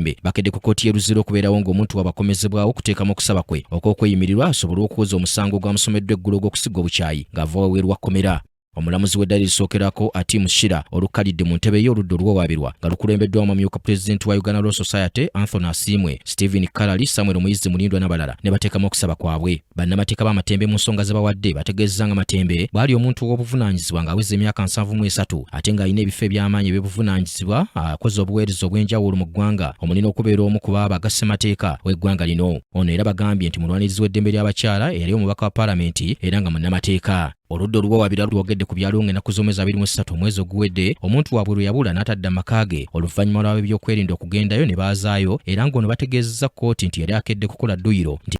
Matembe bakedde ku kkooti y'e Luzira okubeerawo ng'omuntu waabwe akomezebwawo okuteekamu okusaba kwe okw'okweyimirirwa asobole okuwoza omusango ogwamusomeddwa eggulo ogw'okusiga obukyayi ng'ava wabweru wa kkomera. Omulamuzi w'eddala erisookerako Atim Shira olukkalidde mu ntebe ye oludda oluwawaabirwa nga lukulembeddwamu amyuka pulezidenti wa Uganda Law Society Anthony Asiimwe, Stephen Kalali, Samuel Muyizzi Mulindwa n'abalala ne bateekamu okusaba kwabwe. Bannamateeka ba Matembe mu nsonga ze bawadde bategeezezza nga Matembe bw'ali omuntu ow'obuvunaanyizibwa ng'aweza emyaka 73 ate ng'alina ebifo eby'amaanyi eby'obuvunaanyizibwa akoze obuweereza obw'enjawulo mu ggwanga omuli n'okubeera omu ku baaba ssemateeka w'eggwanga lino. Ono era bagambye nti mulwanirizi w'eddembe ly'abakyala eyali omubaka wa paalamenti era nga munnamateeka. Oludda oluwawaabira lwogedde ku byaliwo ng'ennaku z'omwezi 23 omwezi oguwedde omuntu waabwe lwe yabula n'atadda mu maka ge oluvannyuma lw'ab'ebyokwerinda okugendayo ne baazaayo era ng'ono bategeezezza kkooti nti yali akedde kukola dduyiro nti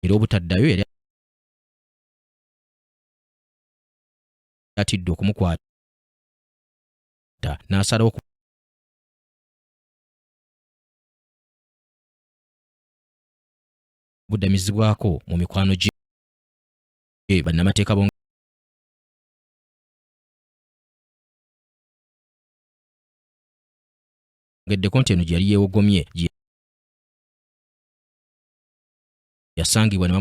era obutaddayo yali atidde okumukwata n'asalawo okubudamizibwako mu mikwano gye. Bannamateeka bongeddeko nti eno gye yali yeewogomye gye yasangibwa ne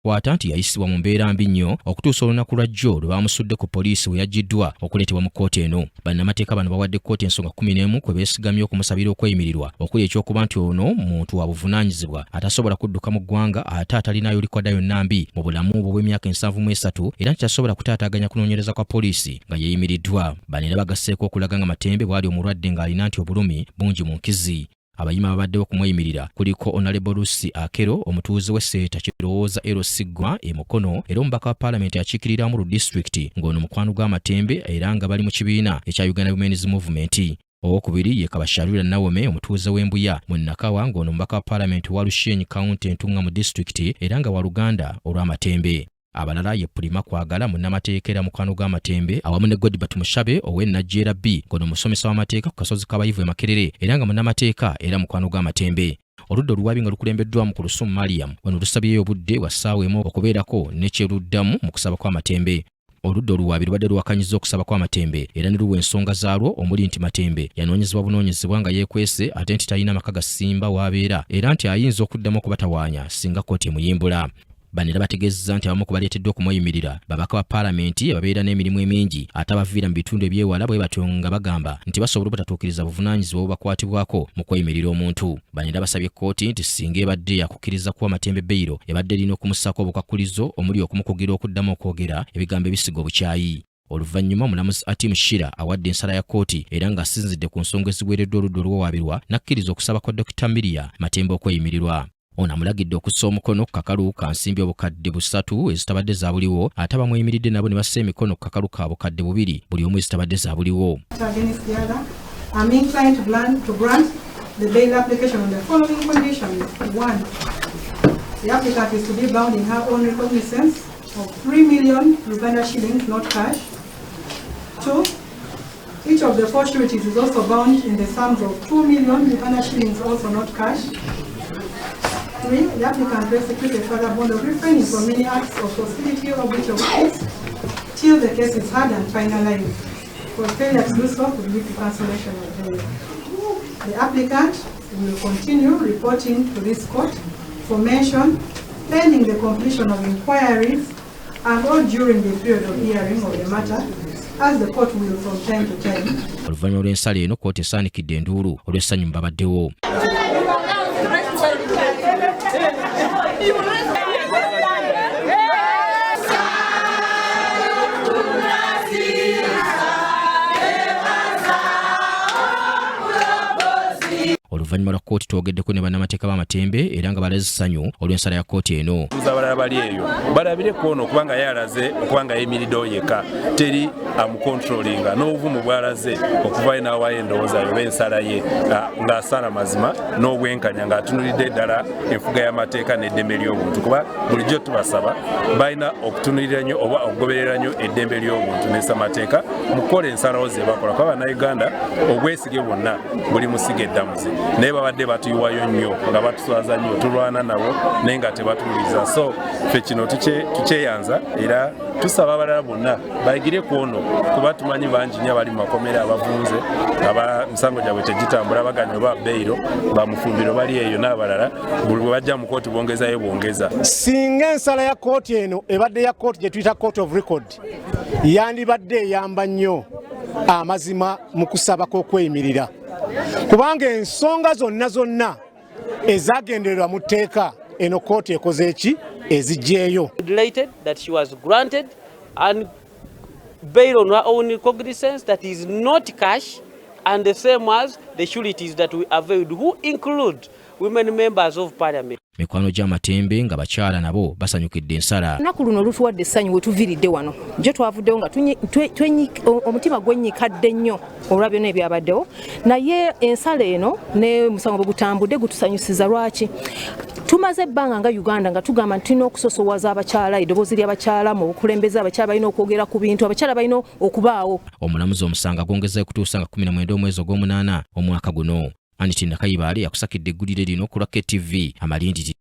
bamukwata nti yayisibwa mu mbeera mbi nnyo okutuusa olunaku lwa jjo lwe baamusudde ku poliisi we yaggyiddwa okuleetebwa mu kkooti eno. Bannamateeka bano bawadde kkooti ensonga 11 kwe beesigamye okumusabira okweyimirirwa okuli eky'okuba nti ono muntu wa buvunaanyizibwa atasobola kudduka mu ggwanga ate atalinaayo likwada yonna mbi mu bulamu bwe obw'emyaka 73 era nti tasobola kutaataaganya kunoonyereza kwa poliisi nga yeeyimiriddwa. Bano era bagasseeko okulaga nga Matembe bw'ali omulwadde ng'alina nti obulumi bungi mu nkizi. Abayima ababaddewo okumweyimirira kuliko Honorable Lucy Akero omutuuze w'e Seeta Kirowooza LC Ggwa e Mukono era omubaka wa paalamenti akiikirira Amuru disitulikiti ng'ono mukwano gwa Matembe era nga bali mu kibiina ekya Uganda Women's Movement. Owokubiri ye Kabasharira Nawome omutuuze w'e Mbuya mu Nakawa ng'ono mubaka wa paalamenti owa Rushenyi County Ntungamo disitulikiti era nga waluganda olwa Matembe. Abalala ye Pulima Kwagala munnamateeka era mukwano gwa Matembe awamu ne Godbert Mushabe ow'e Najjeera B ng'ono musomesa w'amateeka ku kasozi k'abayivu e Makerere era nga munnamateeka era mukwano gwa Matembe. Oludda oluwaabi nga lukulembeddwamu Kulusumu Mariam wano lusabyeyo obudde bwa ssaawa emu okubeerako ne kye luddamu mu kusaba kwa Matembe. Oludda oluwaabi lubadde luwakanyizza okusaba kwa Matembe era ne luwa ensonga zaalwo omuli nti Matembe yanoonyezebwa bunoonyezebwa nga yeekwese ate nti talina maka gasimba w'abeera era nti ayinza okuddamu okubatawaanya singa kkooti emuyimbula. Bano era bategeezezza nti abamu ku baleeteddwa okumweyimirira babaka ba paalamenti ababeera n'emirimu emingi ate abaviira mu bitundu eby'ewala bwe batyo nga bagamba nti basobola obutatuukiriza buvunaanyizibwa obubakwatibwako mu kweyimirira omuntu. Bano era basabye kkooti nti singa ebadde yakukkiriza kuwa Matembe beyiro ebadde erina okumussaako obukwakkulizo omuli okumukugira okuddamu okwogera ebigambo ebisiga obukyayi. Oluvannyuma omulamuzi Atim Shira awadde ensala ya kkooti era ng'asinzidde ku nsonga eziweereddwa oludda oluwawaabirwa n'akkiriza okusaba kwa Dokita Miria Matembe okweyimirirwa. Ono amulagidde okussa omukono ku kakalu ka nsimbi 3000 ezitabadde za buliwo ate abamweyimiridde nabo ne bassa emikono ku kakalu ka 2000 buli omu ezitabadde za buliwo. Against the other, I'm inclined to grant the bail application on the following conditions. 1, the applicant is to be bound in her own recognizance of 3 million Uganda shillings, not cash. 2, each of the 4 sureties is also bound in the sums of 2 million Uganda shillings, also not cash. 3, the applicant will execute a further bond of refraining from any acts of hostility or breach of peace till the case is heard and finalized. For failure to do so could lead to cancellation of bail. The applicant will continue reporting to this court for mention pending the completion of inquiries and or during the period of hearing of the matter as the court will from time to time. Oluvannyuma lw'ensala eno kkooti esaanikidde enduulu olw'essanyu mu babaddewo. Oluvannyuma lwa kkooti twogeddeko ne bannamateeka b'Amatembe era nga balaze essanyu olw'ensala ya kkooti eno. Abalala bali eyo balabire ku ono kubanga ye alaze okubanga yeyimiriddewo yekka, teri amukontrolinga n'obuvumu bw'alaze okuvayo n'awaayo endowooza ye oba ensala ye ng'asala mazima n'obwenkanya ng'atunulidde ddala enfuga y'amateeka n'eddembe ly'obuntu, kuba bulijjo tubasaba balina okutunulira nnyo oba okugoberera nnyo eddembe ly'obuntu n'essamateeka mu kukola ensalawo ze bakola, kuba Bannayuganda obwesige bwonna buli musiga eddamuzi, naye babadde batuyiwayo nnyo nga batuswaza nnyo, tulwana nabo naye nga tebatuwuliriza. So ffe kino tukyeyanza era Tusaba abalala bonna bayigire ku ono, kuba tumanyi bangi nnyo abali mu makomera abavunze, aba misango gyabwe tegitambula, baganya oba beyiro, bamufumbiro bali eyo n'abalala, buli bwe bajja mu kooti bongezayo bwongeza. Singa ensala ya kooti eno ebadde ya kooti gye tuyita court of record, yandibadde eyamba nnyo amazima mu kusaba kw'okweyimirira, kubanga ensonga zonna zonna ezagendererwa mu tteeka eno kooti ekoze eki ezigyeyo. Delighted that she was granted and bail on her own cognizance that is not cash and the same as the sureties that we availed, who include women members of parliament. Mikwano gy'Amatembe nga bakyala nabo basanyukidde ensala. Olunaku luno lutuwadde essanyu. We tuviiridde wano gye twavuddewo nga omutima gwennyikadde nnyo olwa byonna ebyabaddewo, naye ensala eno ne musango bwe gutambudde gutusanyusiza. Lwaki? Tumaze ebbanga nga Uganda nga tugamba nti tulina okusosowaza abakyala, eddoboozi ly'abakyala mu bukulembeze, abakyala balina okwogera ku bintu, abakyala balina okubaawo. Omulamuzi omusango agwongezaayo kutuusa nga 19 omwezi ogw'omunaana omwaka guno. Aniti Nakayibaale yakusakidde eggulire lino ku lwa KTV amalindiri.